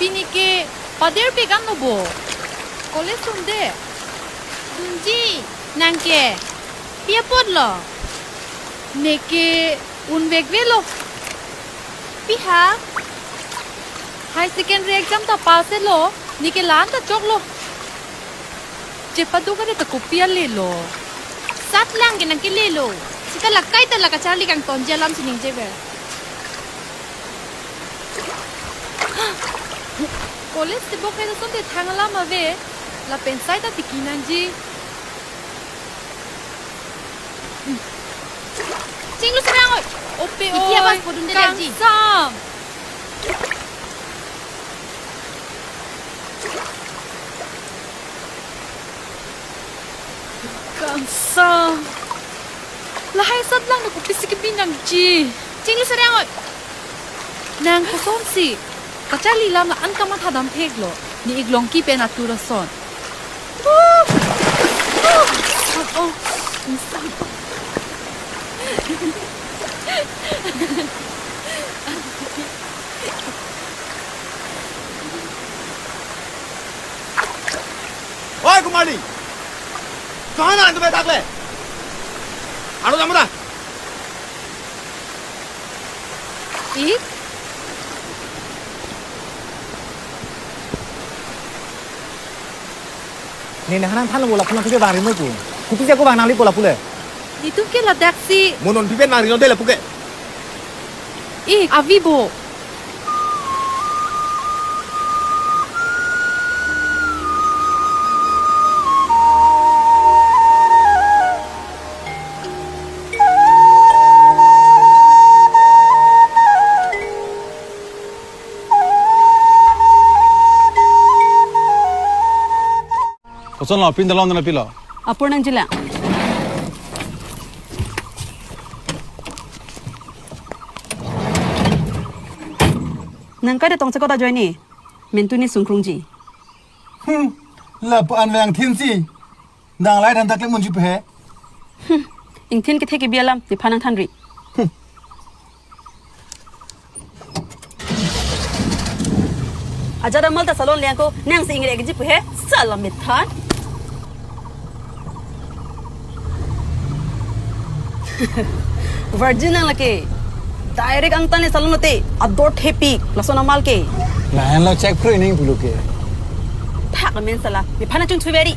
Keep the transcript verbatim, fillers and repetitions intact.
Pini ke pader pegan lo bo. College sunde. Dunji, nang ke. Pi apotlo? Neke unvekvelo. Pi ha? High secondary exam ta pass lo. Neke lan ta choklo. Chepaduk kare ta kopi alelo. Sat lang ke nang ke lelo. Sita la kaita la kacharli kangtonji alam si ningjever. College tebok kare asonte thang alam ave. Lapen sai ta tiki nangji. Chinglu serang oi. Ope oi. Iki abang podun de lagi. Kangsam. Kangsam. Lahai sat lang na kopisi kebi nangji. Chinglu serang oi. Nang kosonsi kacharli lam la-an kamatha damtheklo. Ne-ik Longki pen atur ason. Oh, oh, oh. Oi, Kumali! Kahan hai tum, tak le? Aro jam da. Ik? Ne nang nangthanlo lapu, nangphi pen vangri mo pu. Kopisi ako vang nangli po lapu le. Netum ke ladaksi. Mo nonphi pen vangri non de lapu ke. Ik, avi bo. Kosonlo, pin dalon na pilo? Apor nangjilang. Nang kada tong chekota join ni? Mentu ni sungkrungji. Hmm, lapu-an vang thin si. Dang lai dan tak le munji pe he. Hmm, ingthin kethe kebi alam, nephan nangthanri. Hmm. Ajat amal ta salon liang ko, nang si ingre keji pu he, salam mithan. Virgin nang lake. Direct angtan le salon lote, ador thepi, lason amal ke. Lahenlo check pro ining bulu ke. Thak amen sala, nephan nangchun chuveri.